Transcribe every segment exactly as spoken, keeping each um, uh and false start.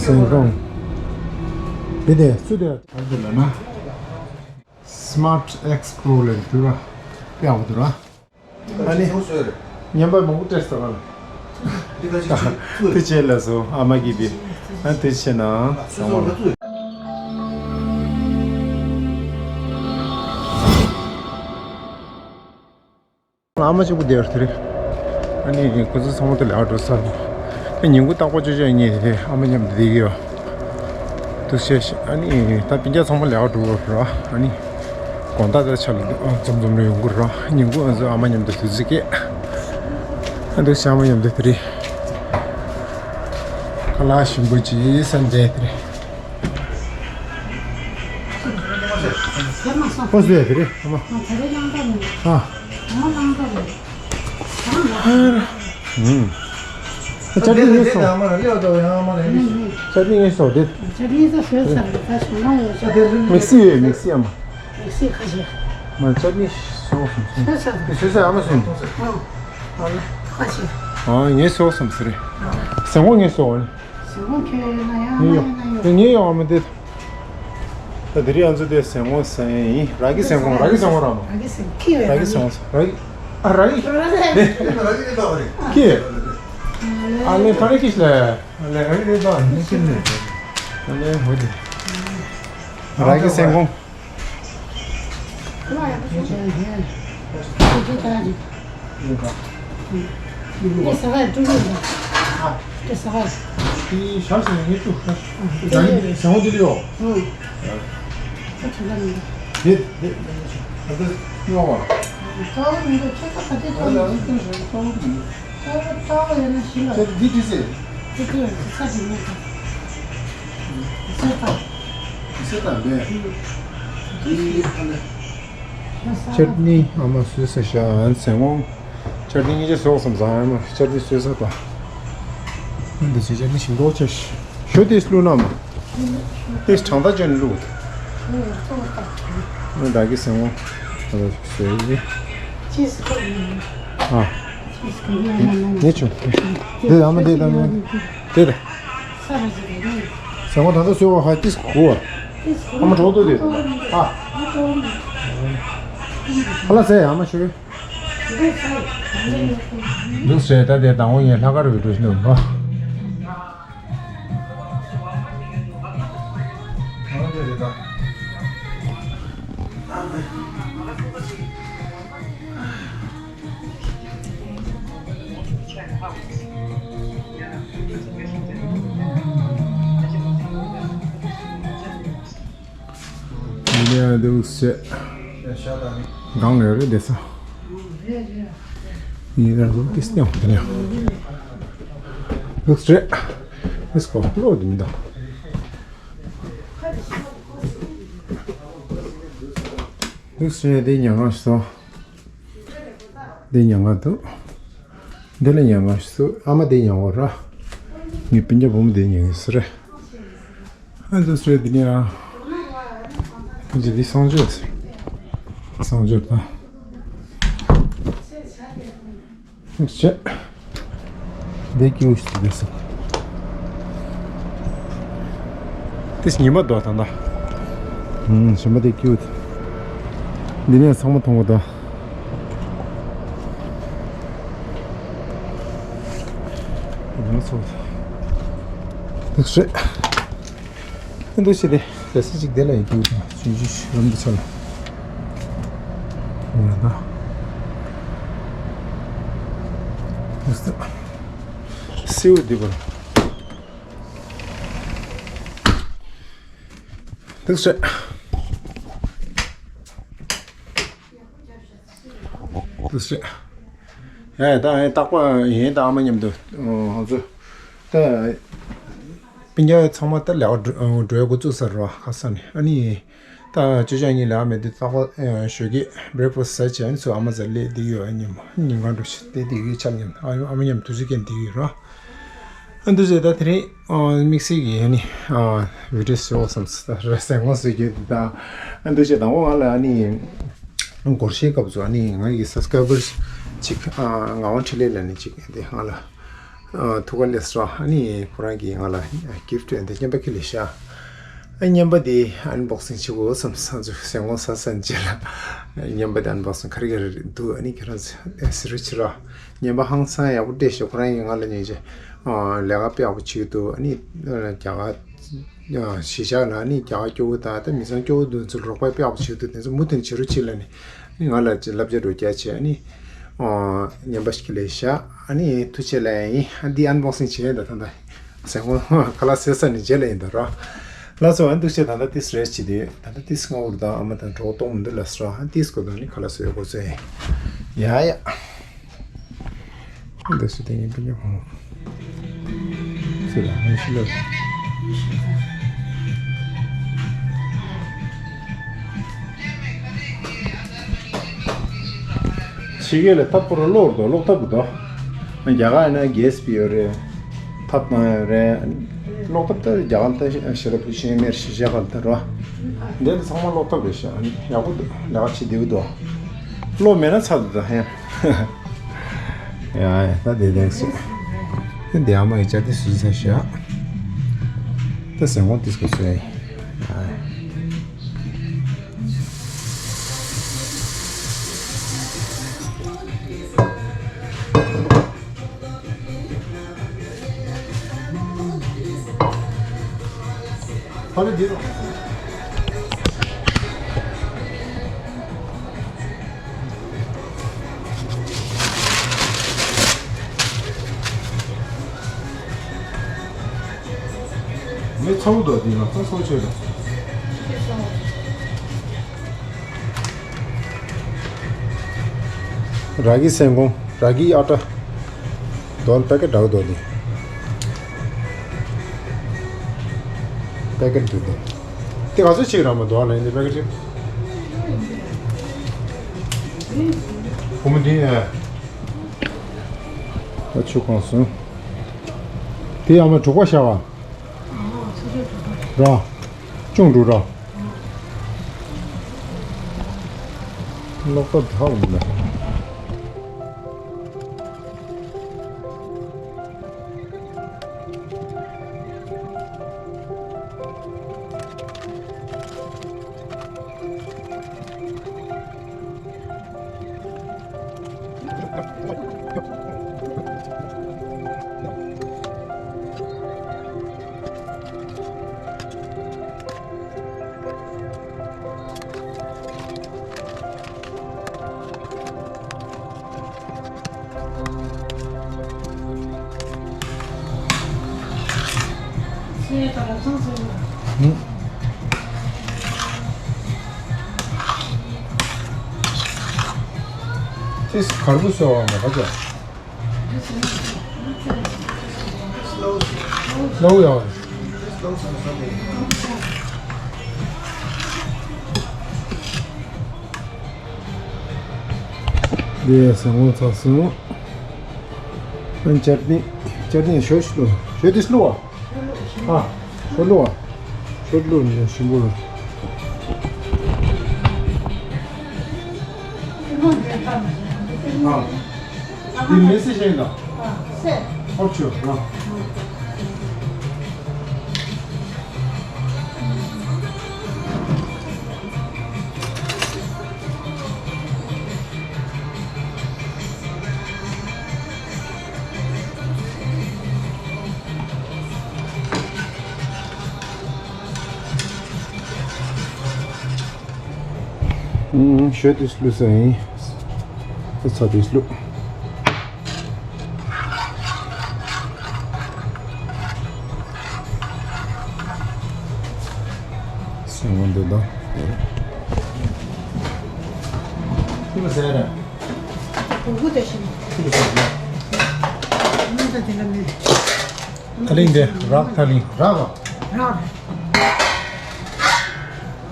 སེང་གོང་། དེ་དེ་སུ་དེ། ཨ་དེ་ལ་ན། Smart X Pro ལས་དུ་ར། དཔེ་ཡག་པོ་འདུག་ར། ཨ་ནི། ཉན་པ་མང་པོ་སྤྲད་སོང་ང་ལ། དེ་བྱས་ལ་སོ་ཨ་མ་གིས་པི། ཨ་དེ་བྱས་ན་བཟང་བ་ལ། ཨ་མ་གཅིག་པུ་བསྡད་ཡོད་དེ་རེད། ཨ་ནི་ཁོ་ཚོ་ཚང་མ་དེ་ལས་ཀ་འགྲོ་ཚར་སོང་། ཨ་ཉིན་གུང་རྟག་པར་ཅོ་ཅོ་གཉིས་དེ་ཨ་མ་མཉམ་དུ་བསྡད་ཀྱི་ཡོད། འདུག་བྱས་ཤིག་ཨ་ནི་ད་སྤུན་ཀྱག་ཚང་མ་ལས་ཀ་འགྲོ་གི་ཡོད་རེད། ཨ་ནི་དགོང་དག་དེ་ཆ་ལ་འཛོམས་འཛོམས་རེ་ཡོང་གི་རེད། ཉིན་གུང་ང་ཚོ་ཨ་མ་མཉམ་དུ་དུས་ཚོད་སྐྱེལ། ཨ་འདུག་བྱས་ཨ་མ་མཉམ་དུ་དེ་རེད། ཁ་ལག་ཞིམ་པོ་ཅིག་ཟ་འདྲ་དེ་རེད། ཁོ་ཟེར་དེ་རེད་ཨ་མ། ཨ། ཨ། ཨ། ཨ། ཅར་ཏི་ངས་སོང་། ཅར་ཏི་ངས་སོང་དེ། མིག་སི་ཡོད་མིག་སི་ཨ་མ། མིག་སི་ཁ་ཤས། མ་ཅར་ཏི་སོང་སོང་སོང་། སོས་ས་ཨ་མ་སོང་། ཨ་ངས་སོང་སོང་ཟེར་རེད། ཟེར་ངོ་ངས་སོང་། ཟེར་ངོ་ཁྱོད་ཡོད་ན་ཡང་ང་ཡོད་ན་ཡོད། ངས་ཡོད་ཨ་མ་དེ། ད་དེ་རིང་ང་ཚོ་དེ་ཟེར་ངོ་ཟེར་ཡིན། ར་གི་ཟེར་ངོ་ར་གི་ཟེར་ངོ་ར་མ། ར་གི་ཟེར་ངོ་ཁྱི་ཡོད་ར་གི་ཟེར་ངོ་ཟེར་ར་གི། ཨ་ར་གི། ཁྱི། ཨ་ལེ་ཁ་རེ་ཁྱི་ལེ། ཨ་ལེ་ར་གི་རེད་ད་ནི་ཁྱི་ལེ། ཨ་ལེ་ཧོ་དེ། ར་གི་ཟེར་ངོ། ཅར་ཏི་ཨ་མ་སོས་ས་ཤ་ཟེར་ངོ་། ཅར་ཏི་ངེད་ཅག་སོགས་སམ་ཟ་ཡ་མ་ཅར་ཏི་སོས་ས་པ། འདི་ཚོ་ཅར་ཏི་ཞིམ་མདོག་ཆེ། ཞོ་དེ་བླུགས་ན་མ། དེ་གྲང་ཐག་ཅན་བླུགས། ང་ད་གི་ཟེར་ངོ་། ད་ལྟ་ཞིག་ཟོས་ཡིན། ཨ། ངས་ཆུང་། དེ་ཨ་མ་དེ་དང་དེ་དང་། ཟེར་ངོ་ད་ལྟ་བཟོས་པ་ཧ་ཏིས་གོ་བ། ཨ་མ་གྲོགས་ཏོ་དེ། ཨ། ཨ་ལ་ཟེར་ཨ་མ་ཞུ། འདུག་ཟེར་ད་དེ་དང་པོ་ངས་ལྷག་དཀར་བའི་འགྲོ་བཞིན་འདུག་ནོ། ཡིན་ཡང་འདུག་ཟེར། གང་ལ་རེད་བསྡད་ས། ཡིན་ཡང་འདུག་ཏིས་ཉོ་དེ་ནས། འདུག་ཟེར། ཨེ་སྐོར་ལོ་དེ་མི་འདུག་འདུག་ཟེར་དེ་ཉང་ང་སོ། འདི་ཉང་ང་འདུག་འདི་ལ་ཉང་ང་སོ། ཨ་མ་དེ་ཉང་བོ་ར། ངའི་སྤུན་ཀྱག་བུ་མོ་དེ་ཉང་གི་སུ་རེད། ཨ་འདུག་ཟེར་དེ་ནས་ཨ། འདི་འདི་གསང་སྤྱོད་ཟེར། གསང་སྤྱོད་དང་། ཤེ། འདི་ཀྱུ་ཤི་དེ་སོ། དེ་ཉི་མ་དོ་དང་ད། ཨུམ་ཞིམ་པ་དེ་ཀྱུ། འདི་ནས་ཚང་མ་མཐོང་གི་འདུག་ང་ཚོ། འདུག་ཤེ། འདུག་ཤེ་དེ། རེ་ས་ཅིག་དེ་ལ་ཡི་གེ་དང་ཆུང་ཆུང་རམ་དུ་ཆ་ལ། འོ་ན་ད། འདུག་ཤེ། སེའུ་འདི་བར། འདུག་ཤེ། འདུག་ཤེ། ཡ་ཡ་ད་ཡ་རྟག་པར་ཡིན་ད་ཨ་མ་མཉམ་དུ་ང་ཚོ་ད་སྤུན་ཀྱག་ཚང་མ་ད་ལས་ཀ་འགྲོ་འགྲོ་ཡ་འགོ་བཙུགས་ཚར་རོ་ཁ་ས་ནས། ཨ་ནི་ད་ཅོ་ཅོ་གཉིས་ལས་ཀ་མེད་དུས་རྟག་པར་ཞོགས་ཀས་བྷི་རེག་ཕ་སི་ཟ་བྱས་ཨ་ནི་ཚུར་ཨ་མ་ཟ་སླེབས་བསྡད་ཡོད། ཨ་ཉིན་མོ་ཉིན་གང་འགྲོ་ཞིག་བསྡད་བསྡད་ཡོད་ཆ་མཉམ་ཨ་མ་མཉམ་དུས་ཚོད་སྐྱེལ་བསྡད་ཡོད་རོ། ཨ་འདུག་ཟེར་ད་དེ་རིང་དམིགས་བསལ་གྱི་ཨ་ནི་བི་ཌི་ཡོ་བཟོ་བསམ་སོང་ད་རེ་ཟེར་ངོ་བཟོ་རྒྱུ་འདི་དང་། ཨ་འདུག་ཟེར་དང་པོ་ང་ལ་ཨ་ནི་སྒོར་གཞས་སྐབས་སུ་ཨ་ནི་ང་ཡི་སབ་སི་ཀ་རའི་བར་ཅིག་ངག་དབང་འཕྲིན་ལས་ལ་ནི་ཅིག་དེ་ང་ལ་ ཨ། ཐུགས་ཁ་ལེགས་སོ། ཨ་ནི་ཁོ་རང་གིས་ང་ལ་གིཕ་ཊི་འདི་རྔན་པ་ཁྱེར་ལ་བཞག་ཨ། རྔན་པ་འདི་ཨན་བོག་སིང་བྱེད་དགོས་བསམ་སོང་། ང་ཚོ་ཟན་གོང་ཟ་ཟིན་རྗེས་ལ་རྔན་པ་འདི་ཨན་བོག་སིང་ག་རེ་ག་རེ་འདུག་ཨ་ནི་ཁྱེད་རང་གཟིགས་རོགས་བྱེད་རོགས། རྔན་པ་ཧང་སང་ཡག་པོ་སྤྲད་ཤག་ཁོ་རང་གིས་ང་ལ་ཉེ་ཆར་ལས་ཀ་དཔེ་ཡག་པོ་བྱེད་ཀྱི་འདུག་ཨ་ནི་རྒྱ་གར་གཞིས་ཆགས་ལ་ནི་རྒྱ་གར་སྐྱོ་བོ་དང་ད་མི་ཚང་སྐྱོ་བོ་འདུག་ཚོ་རོགས་པ་དཔེ་ཡག་པོ་བྱེད་འདུག་དེ་ཚོ་མུ་མཐུད་བྱེད་རོགས་བྱེད་ལ་ནི་ང་ལ་ཅིག་བསླབ་བྱ་རོགས་རྒྱག་བྱས། ཨ་ནི་ཨོ་རྔན་པ་ཞིག་ལས་བཞག་ཨ་ནི་ཐུགས་རྗེ་ཆེ་ལབ་ཡིན། ཨ་འདི་ཨན་བོག་སིང་བྱས་ཡིན་ད། ད་ད་ཟན་གོང་ཁ་ལག་བཟས་ཚར་ནས་རྗེས་ལ་ཡིན་ད་རོ། ལགས་སོ། ཨ་འདུག་བྱས་ད་ད་ཏིས་རེས་བྱེད་དུས་ད་ད་ཏིས་སྔ་པོ་རུ་ད་ཨ་མ་དང་གྲོགས་གཏོང་མི་འདུག་ལབ་སོང་། ཨ་ཏིས་གོ་ད་ནི་ཁ་ལག་བཟས་ཡོད་དགོས་ཚོད་ཡིན། ཡ་ཡ། འདི་སུ་དེ་ཡིན་པ་ཉོ་ཧོ། སུ་ལ་ཧོ་ཤི་ལོ། ཕྱི་རྒྱལ་ལ་ཐབ་པོ་ར་གློག་རྡོ་གློག་ཐབ་རྡོ། རྒྱ་གར་ན་གེ་སི་པི་ཡོད་རེད། ཐབ་བཏང་ཡོད་རེད། གློག་ཐབ་ད་རྒྱ་གར་ད་ཞེ་དྲག་ཕུལ་ཤེས་མེད་ཤི་བྱ་ག་ལ་ད་རོ། འདི་ཚང་མ་གློག་ཐབ་རེད་ཤག་ཡག་པོ་འདུག་ལས་ཀ་བྱེད་བདེ་པོ་འདུག་གློག་མེད་ན་ཚར་འདུག་ད་ཧེ། ཡ་ཡ་ད་དེ་དེ་སུ། དེ་འདི་ཨ་མ་ཡི་ཅར་དེ་སུ་ས་ཤག་ད་ཟན་གོང་ཏིས་གོ་སོ་ཡ་ཡི། ཕ་རི་འདི་རོ། མི་ཚ་བོ་དོ་འདི་ལ་ཚ་སོ་ཆོད་ལ། ར་གི་སེན་གོང་། ར་གི་ཨ་ཏྲ། དོལ་པེ་ཀེ་ཊི་འདྲ་བོ་འདུག་ནི། པེ་ཀེ་ཊི་འདུག་ནི། དེ་ག་ཚོད་ཆེ་གི་ར་མ་འདུག་ཨ་ལ་ཡིན་དེ་པེ་ཀེ་ཊི་ཆེ། བུ་མོ་འདི་ཨ། ད་ཆུ་གང་སོང་། དེ་ཡང་མ་དྲུག་པ་ཤ་བ། ར། ཅུང་འགྲོ་ར། ལོག་ལྟ་དག་འོང་ལ། ཅིས་གར་པོ་སོ་བ་མ་ག་ཅོ། སློ་ཡང་། འདི་ཟ་འོང་ཚར་སོང་། ཨ་ནི་ཅར་ནི། ཅར་ནི་ཞོ་ཞིག་ལོ། ཞོ་དེ་སློ་བ། ཨ། ཞོ་བླུགས་པ། ཞོ་བླུགས་ནས་ཞིམ་པོ་ལ། ཨ། འདི་མེ་སྲེག་བྱས་ཡིན་ད། ཨོ་ཆུ་ཨ། ཞོ་དེ་བླུགས་ས་ཡིན། ཚྭ་དེ་བླུགས། སེམས་འདི་དང་། ཁུ་ལ་ཟེར་ར། གུ་གུ་དེ་བཞིན། ཁུ་ལ་ཟེར་ར། ང་ད་དེ་ལ་མེད། ཐ་ལིང་དེ་རག་ཐ་ལིང་རག་ག་རག་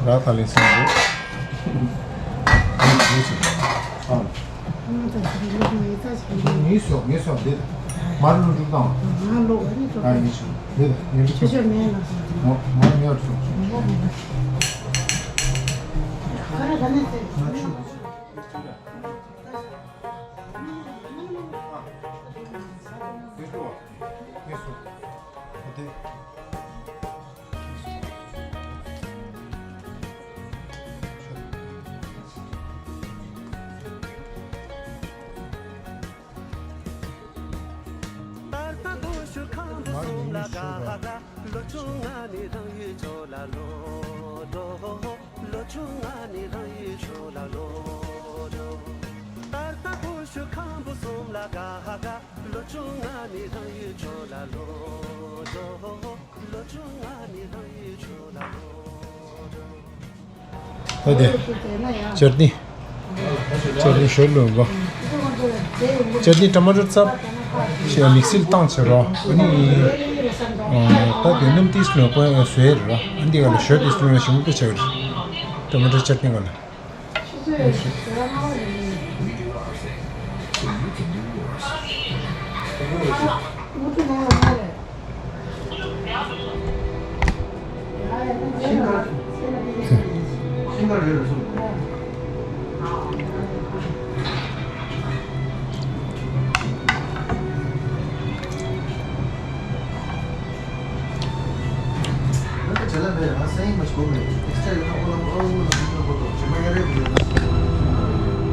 རག་ཐ་ལིང་སེམས་འདུག་ཨ། ངས་སོ་ངས་སོ་འདི་མར་ལུ་འཇུག་དང་། ང་ལོ་ཨ་ནི་ཏོ། ཨ་ཡིན་ཤོ་འདི་ངས་འཇུག་ཆོ་ཆོ་མེད་ལ་སོ། ང་ང་ངས་སོ་ཁ་ར་ག་ནས་ཟེར། ང་ཆུ་འདི་ཆུ་ར། འདི་ཆུ་བ། ད་ལྟ་སྒོ་ཕྱུགས་ཁང་པོ་གསུམ་ལ་དགའ་དགའ། ལོ་བཅུ་ལྔ་ནས་རང་ཡུལ་ཕྱོགས་ལ་ལོག་འགྲོ། ལོ་བཅུ་ལྔ་ནས་རང་ཡུལ་ཕྱོགས་ལ་ལོག་འགྲོ། ད་ལྟ་སྒོ་ཕྱུགས་ཁང་པོ་གསུམ་ལ་དགའ་དགའ། ལོ་བཅུ་ལྔ་ནས་རང་ཡུལ་ཕྱོགས་ལ་ལོག་འགྲོ། ལོ་བཅུ་ལྔ་ནས་རང་ཡུལ་ཕྱོགས་ལ་ལོག་འགྲོ། ཨོ་དེ། ཅར་ནི། ཅར་ནི་ཞོར་ལོན་པ། ཅར་ནི་ཊ་མ་ཊར་ཙབ། ཞེས་མིག་སིལ་བཏང་ཆེ་རོ། ཨ་ནི། ད་དེ་སྣུམ་ཏིས་ལོན་པ་བཟོས་རོ། ཨ་འདི་ག་ལ་ཞོར་ཏིས་ལོན་ཞིམ་པོ་ཆགས་རེད། ཊ་མ་ཊར་ཅར་ནི་ག་ལ།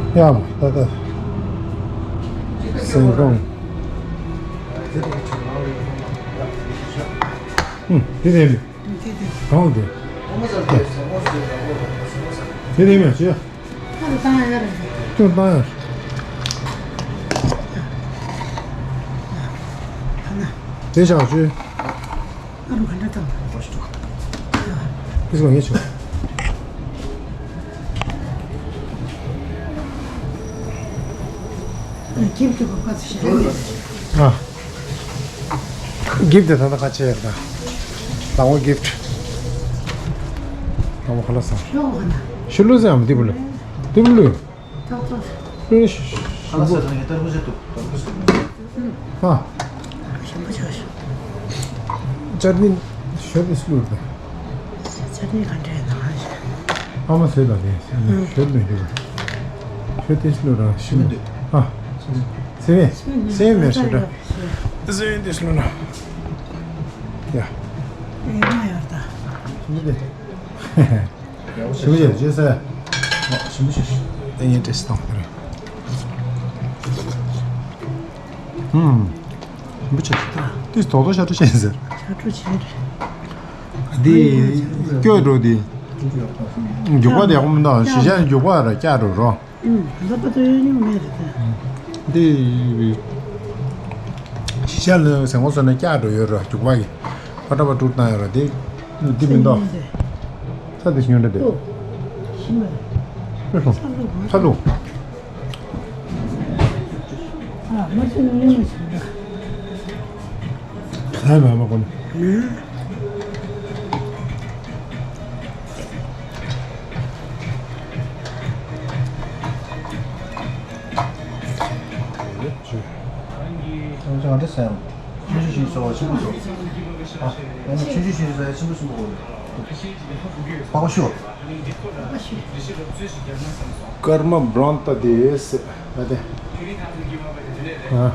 ཡ་མ་ད་ད། སེང་གོང་། ཨུམ། དེ་དེ་རེད། གང་དེ། དེ་དེ་མ་བྱེད། ཁ་ལ་བཏང་ཡ་རེད། ཁྱོད་བཏང་ཡ། ད་ན། དེ་བཞག་བཅུ། ཨ་རུ་ག་འདྲ་བཏང་། ཁིས་མ་ངེས་ཆོག་ཨ་ཁྱིམ་གྱི་བུ་ཁ་ཚོ་ཞིག་རེད། ཨ། གིབ་དེ་ད་ལྟ་ཁ་ཆེ་ཡར་ད། དང་བོ་གིབ། དང་བོ་ཁ་ལ་སང་། ཤོག་ཁ་ན། ཤུ་ལུ་ཟེར་ཡང་མི་དེ་བུ་ལུ། དེ་བུ་ལུ། ཏག་ཏག་ལུ་ནི་ཤུ་ཁ་ལ་ཤུ་སང་ཡང་ཏར་བུ་ཟེར་དུ་ཏར་བུ་ཟེར། ཧ། ཞིམ་པོ་ཆགས་ཤོག་ཅར་ནི་ཤོར་ཏེ་སུ་ལུར་ད། ཅར་ནི་ག་འདྲས་ན་ཧ་ཤ། ཨ་མ་ཟེར་ད་དེ་ཤོར་མི་འདུག་ཤོར་ཏེ་སུ་ལུར་ར་ཤིན་ཏུ། ཨ། སེ་བེ། སེ་བེ་མེར་ཤོར་ད། སེ་བེ་ཏེ་སུ་ལུར་ན། ཡ། ཨེ་མ་ཡར་ད། མི་དེ། ཞིམ་པོ་བྱས་བྱས་ཟེར། ཞིམ་པོ་བྱས། ཨེ་ཡིན་ཏེ་སྟོང་དེ་རེད། ཧུམ། ཞིམ་པོ་བྱས། ཏིས་དོག་དོག་ཤ་སྤྲོ་བྱས་ཟེར། ཤ་སྤྲོ་བྱས་རེད། འདི་སྐྱོ་འགྲོ་འདི། མགྱོགས་པ་དེ་ཡག་པོ་མི་འདུག་ཤི་ཤ་མགྱོགས་པ་ར་བསྐྱར་འགྲོ་རོགས། ཨུམ། ད་པ་ཏོ་ཡོད་ཉུང་མེད་རེད་ད། འདི། ཤི་ཤ་ལ་ཟེར་ངོ་སོ་ན་བསྐྱར་འགྲོ་ཡོད་ར་རྒྱུག་པ་གི། ཕ་ཏྲ་པ་དྲུག་བཏང་ཡོད་ར་འདི། འདི་མི་འདུག་ས་འདི་ཉུང་འདྲ་འདི། ཨོ། ཤི་མ་རེད། ཨེ་སོང་། ས་ལུག་ས་ལུག་ཨ་མ་ཚོ་ཉུང་ཉུང་ཞིག་འདུག་ཁ་མ་མ་གོ་ནི། ང་འདི་སེམས། ཆུང་ཆུང་ཞིག་སོ་ཆེན་པོ་སོ། ཨ། ཡང་ན་ཆུང་ཆུང་ཞིག་སོ་ཡང་ཆེན་པོ་ཆེན་པོ་གོ། པགས་པ་ཤོ། ཀརྨ་བྲོན་ཏ་དེས། ཨ་དེ། ཨ།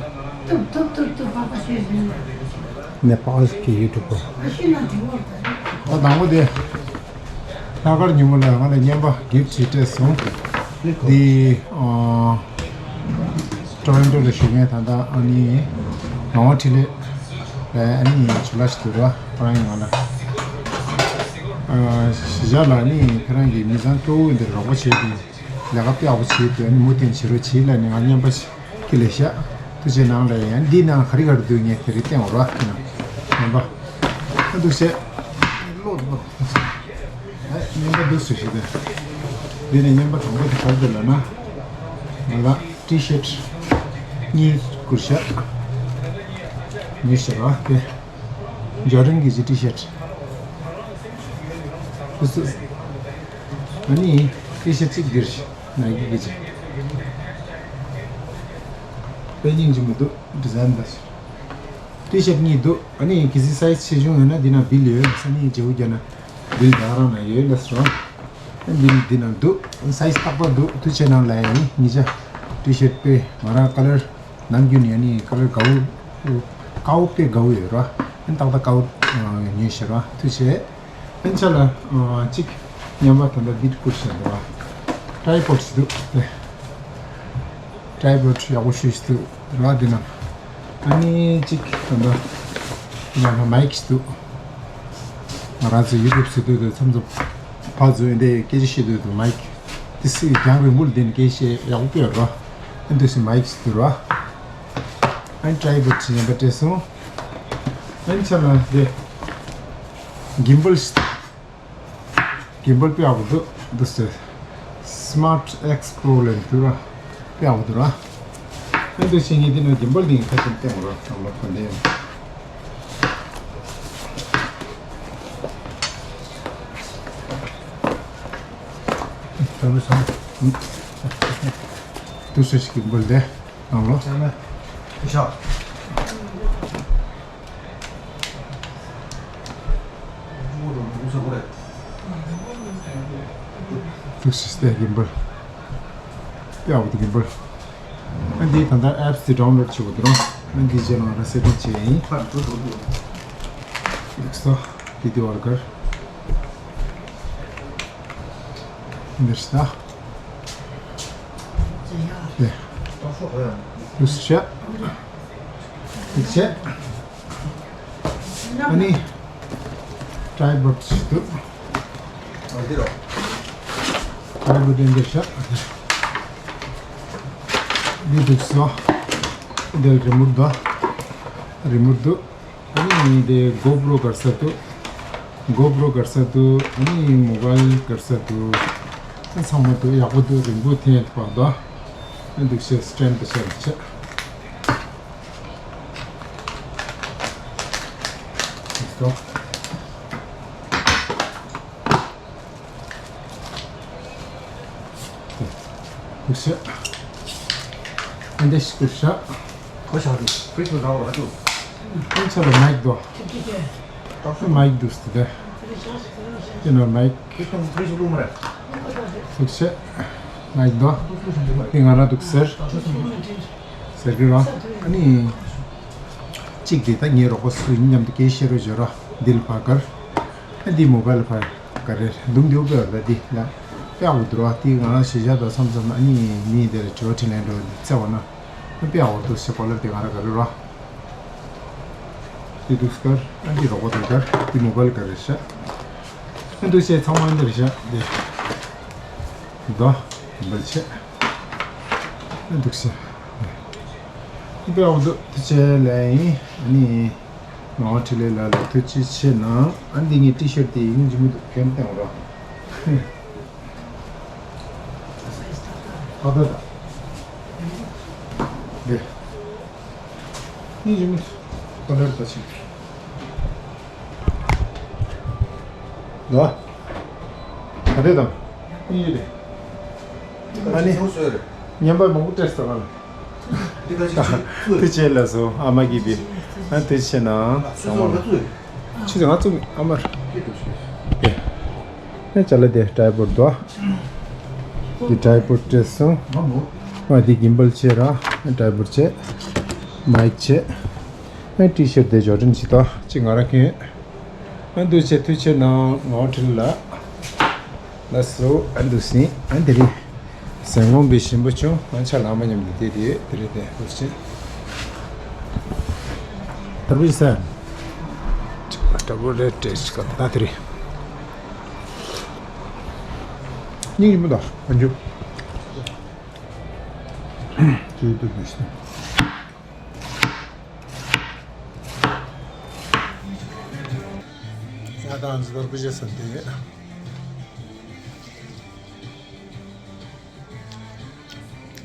ཐུབ་ཐུབ་ཐུབ་ཐུབ་པགས་པ་ཤོ་ཡིན། ནེ་པཱལ་གྱི་ཡུ་ཊུབ་པར། ཨ་ཤི་ན་དེ་བོར་ད། ཨ་དང་པོ་དེ། ལྷག་དཀར་ཉིན་མོ་ལ་ང་ལ་རྔན་པ་གིབ་ཅིག་སྤྲད་སོང་། འདི། ཨ། ཊོ་རོན་ཊོ་ལ་བཞུགས་མཁན་ད་ལྟ་ཨ་ནི། ངག་དབང་འཕྲིན་ལས། ལ་ཨ་ནི་ཇུ་ལ་ཞིག་འདུག་ར་ཁོ་རང་ཡིན་ང་ལ། ཨ། གཞིས་ཆགས་ལ་ཨ་ནི་ཁྱེད་རང་གི་མི་ཚང་སྐྱོ་བོ་འདིར་རོགས་པ་བྱེད་དུས། ལས་ཀ་ཡག་པོ་བྱེད་དུས་ཨ་ནི་མུ་མཐུད་བྱེད་རོགས་བྱེད་ལ་ནི་ང་རྔན་པ་ཞིག་ཁྱེད་ལས་ཤག་ཐུགས་རྗེ་གནང་ལ་ཡང་འདི་ནང་ག་རེ་ག་རེ་འདུག་ངས་དེ་རིགས་བསྟན་འོ་ར་ཁྱེད་རང་རྔན་པ། ཨ་འདུག་བྱས། ལོ་ལོ། ཨེ་རྔན་པ་འདི་སུ་ཞིག་དང་། འདི་ནི་རྔན་པ་དང་པོ་དེ་ག་རེ་འདུག་ལབ་ན། ང་ལ་ཊི་ཤར་ཊི་གཉིས་བསྐུར་ཤག་གཉིས་ཤར་བ་དེ། ཇོར་ཌན་གྱི་ཊི་ཤར་ཊི། སུ་སུ། ཨ་ནི་ཊི་ཤར་ཊི་གཅིག་འདིར་ནའི་ཀི་གི་ཅིག་དཔེ་སྙིང་རྗེ་མི་འདུག་ཌི་ཛའིན་འདི། ཊི་ཤར་ཊི་གཉིས་འདུག་ཨ་ནི་གལ་སྲིད་སའི་ཛི་ཆེ་ཆུང་ཡོད་ན་འདི་ན་བིལ་ཡོད། ས་ནི་བརྗེ་པོ་རྒྱག་ན། བིལ་ད་རང་ན་ཡོད་ལ་སོང་། འདི་འདི་ན་འདུག་སའི་ཛི་རྟག་པར་འདུག་ཐུགས་རྗེ་གནང་ལ་ཡ་ཡིན། ཉིས་ཆ་ཊི་ཤར་ཊི་དཔེ་ང་རང་ཀ་ལར་ནམ་རྒྱུན་ནས་ཡ་ནི་ཀ་ལར་དགའ་བོ། དཀར་པོ་དཔེ་དགའ་པོ་ཡོད་ར། ཨན་ཏག་ཏག་དཀར་པོ་ཉོས་ཤག་ར། ཐུགས་རྗེ་ཆེ། ཨན་ཅག་ལ་གཅིག་མཉམ་པ་ད་ལྟ་འདི་བསྐུར་བཞག་འདུག་ར། ཊའི་པོཌ་ཞིག་འདུག་དེ། ཊའི་པོཌ་ཡག་པོ་ཞེ་པོ་ཅིག་འདུག་ར། འདི་ནང་ཨ་ནི་གཅིག་ད་ལྟ་ཡང་ན་མའིག་ཞིག་འདུག་ང་རང་ཚོ་ཡུ་ཊུབ་བཟོ་དུས་དེ་མཚམས་མཚམས་ཕར་ཚུར་འདི་སྐད་ཆ་བཤད་དུས་དུ་མའིག་དེ་སྲིད་རྒྱང་རིང་པོ་ལ་བསྡད་ནས་སྐད་ཆ་བཤད་ཡག་པོ་ཡོད་ར། ཨ་འདི་སྲིད་མའིག་ཞིག་འདུག་ར། ཨ་ནི་ཊའི་པོཌ་ཞིག་ཡིན་པ་སྤྲད་སོང་། ཨ་ནི་ཆ་ལ་དེ་གིམ་བལ་ཞིག་གིམ་བལ་དཔེ་ཡག་པོ་འདུག་འདུག་ཟེར། སི་མཱརཊ་ཨེགསི་པོ་རོ་ལབ་འདུག་ར། དཔེ་ཡག་པོ་འདུག་ར། ཨ་འདུག་བྱས་ངས་འདི་ནང་གིམ་བལ་འདི་ངས་ཁ་ཤས་བསྟན་དགོས་ར། ཨ་ལོ་གོ་འདི་ཡང་འདུག་ཟེར་གིམ་བལ་འདི་ནང་ལོ། འདུག་སེ་སྟེ་གིམ་བལ། དཔེ་ཡག་པོ་འདུག་གིམ་བལ། ཨ་འདི་ད་ལྟ་ཨེབ་སི་དེ་ཌའུན་ལོཌ་བྱེད་དགོས་འདུག་ར། ཨ་འདི་རྗེས་ལ་ང་རང་སེ་ཊིང་བྱས་ཡིན། འདུག་སོ། འདི་འདི་བར་གར། འདིར་ཤ། འདི། འདུག་སེ་བྱས། འདུག་སེ་བྱས། ཨ་ནི་ཊའི་པོཌ་ཞིག་འདུག་ཊའི་པོཌ་འདི་འདིར་བཞག་འདི་འདུག་སོ། འདིར་རི་མོཊ་འདུག་རི་མོཊ་འདུག་ཨ་ནི་འདི་གོ་པྲོ་ག་རེ་ཟེར་འདུག་གོ་པྲོ་ག་རེ་ཟེར་འདུག་ཨ་ནི་མོ་བལ་ག་རེ་ཟེར་འདུག་ཨ་ཚང་མ་འདུག་ཡག་པོ་འདུག་རིང་པོ་འཐེན་ཡག་པ་འདུག་ཨ་འདུག་སེ་སི་ཊེན་ཌི་དེ་ཆ་ལ་ཆ། ཁུ་ཤ། ཨན་དེ་ཤི་ཁུ་ཤ། ཁོ་ཤ་རུ། ཕི་རིཇ་ལ་རག་ལ་ཏུ། ཁོ་ཤ་རུ་མའིག་དོ། མའིག་དུ་སྟེ། ཁྱེད་ནོར་མའིག་ཕི་རིཇ་ལ་ལུག་མ་རེད། ཁུ་ཤ། མའིག་དོ། དེ་ང་ར་འདུག་ཟེར། ཟེར་གི་ར། ཨ་ནི། གཅིག་དེ་ད་ངའི་རོགས་པ་སུ་ཡིན་སྙམ་དུ་སྐད་ཤེར་རོ་བརྗོད་ར། འདི་ལ་ཕ་གར། ཨ་འདི་མོ་བལ་ལ་ཕ་གར་རེད། འདུག་འདུག་གི་ར་འདི་ལ། དཔེ་ཡག་པོ་འདུག་ར། དེ་ང་རང་གཞིས་ཆགས་དང་མཚམས་མཚམས་ཨ་ནི་མི་དེ་ལ་དྲི་བ་དྲིས་ལན་འགྲོ་འདི་བཙལ་བ་ན། ཨ་དཔེ་ཡག་པོ་འདུག་ཟེར་གོ་ལ་དེ་ང་ར་ག་རེ་ར། དེ་འདུག་གར། ཨ་འདི་རོགས་པ་དང་གར། འདི་མོ་བལ་གར་རེད་ཤག་ཨ་འདུག་བྱས་ཚང་མ་འདི་རེད་ཤག་འདི། འདུག་ག་འདི་བལ་ཆེ། ཨ་འདུག་ཟེར། དཔེ་ཡག་པོ་འདུག་ཐུགས་རྗེ་ཆེ་ལབ་ཡིན། ཨ་ནི། ངག་དབང་འཕྲིན་ལས་ལགས་ལ་ཐུགས་རྗེ་ཆེ་གནང་། ཨ་འདི་ངའི་ཊི་ཤར་ཊི་དེ་ཡིན་གཅིག་མི་འདུག་གན་བསྟན་རོགས། ཨ་ད་ད། འདི། ཡིན་གཅིག་མི་འདུག་ཁོ་ལར་ད་ཕྱིན། ལོ། ག་རེ་དང་། ཡིན་རེད། ཨ་ནི། ཉན་པ་མང་པོ་སྤྲད་སོང་ང་ལ། དེ་ཆེ་ལ་སོ་ཨ་མ་གིས་པི། ཨ་དེ་ཆེ་ན། ཚུལ་ཚོད་ང་བཙུགས་ཨ་མར། ཨེ། ནས་ཅ་ལ་དེ་ཊའི་པོཌ་དོ། དེ་ཊའི་པོཌ་སྤྲད་སོང་། ཨ་དེ་གིམ་བལ་ཆེ་ར། ཊའི་པོཌ་ཆེ། མའིག་ཆེ། ཨ་ཊི་ཤར་ཊི་དེ་ཇོར་ཌན་ཞིག་དོ། ཅི་ང་ར་མཁན། ཨ་འདུག་ཆེ་ཐུགས་ཆེ་གནང་། ངག་དབང་འཕྲིན་ལགས། ལགས་སོ། ཨ་འདུག་སེ། ཨ་དེ་རིང་། ཟན་ཀོང་པའི་ཞིམ་པོ་བྱུང་། ང་ཆ་ལང་མ་མཉམ་དུ་དེ་དེ་དེ་རེད་དེ་འདུག་ཆེ། དར་བུ་ཟ། དར་བུ་རེད་དེ་ཅི་ག་ད་དེ་རེད། སྙིང་རྗེ་མོ་དང་ཨ་འཇུ། ཅི་འདུག་མི་ཤེས། ང་དང་འཛི་བར་བུ་ཞེ་ས་དེ།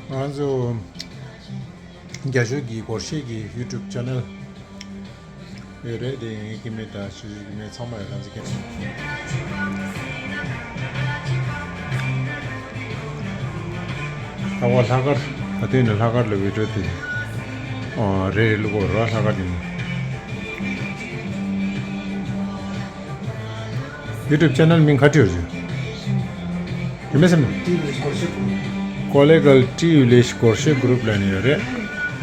ང་ཚོ་རྒྱ་ཤོད་ཀྱི་སྒོར་གཞས་ཀྱི་ཡུ་ཊུབ་ཆེ་ནལ་ཡོད་རེད། དེ་ངའི་སྐྱེ་དམན་དང་ཆུ་ཆུ་སྐྱེ་དམན་ཚང་མ་ཡོད། ང་ཚོ་སྐྱེ་དམན། ལྷག་པར་ལྷག་དཀར་ད་དུས་ནས་ལྷག་དཀར་ལ་བི་ཌི་ཡོ་དེ་རེ་རེ་བླུག་གོ་ར། ལྷག་དཀར་དེ་ནི་ཡུ་ཊུབ་ཆེ་ནལ་མིང་ག་རེ་ཡོད་ཅིག་ཡོད་མེད་སེམས་ནས། ཀོ་ལེ་གལ་ཊི་ཡུ་ལེ་ཤི་སྒོར་གཞས་གུ་རུབ་ལབ་ནས་ཡོད་རེད།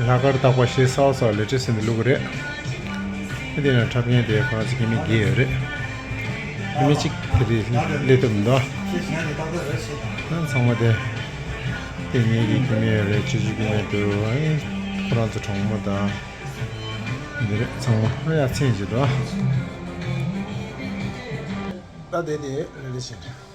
ལྷག་དཀར་བཏགས་པ་ཞེས་གསར་པ་ལེ་ཊེ་སི་ཊི་འདི་བླུག་གི་རེད། དེ་ནས་འཁྲབ་མཁན་དེ་ཁོ་རང་ཚོ་སྐྱེ་དམན་བརྒྱད་ཡོད་རེད། སྐྱེ་དམན་གཅིག་དེ་རེད་སླེབས་ཐུབ་མི་འདུག་ཨ། ཚང་མ་དེ་སྐྱེ་དམན་གྱི་སྐྱེ་དམན་ཡོད་རེད། ཆུ་ཆུ་སྐྱེ་དམན་འདུག་ཨ། ཁོ་རང་ཚོ་གྲོགས་མོ་དང་། འདི་རེད། ཚང་མ་ཨ་ཡ་མཚན་ཅིག་འདུག་ཨ། ད་དེ་དེ་རེ་རེ་བྱས་ནས།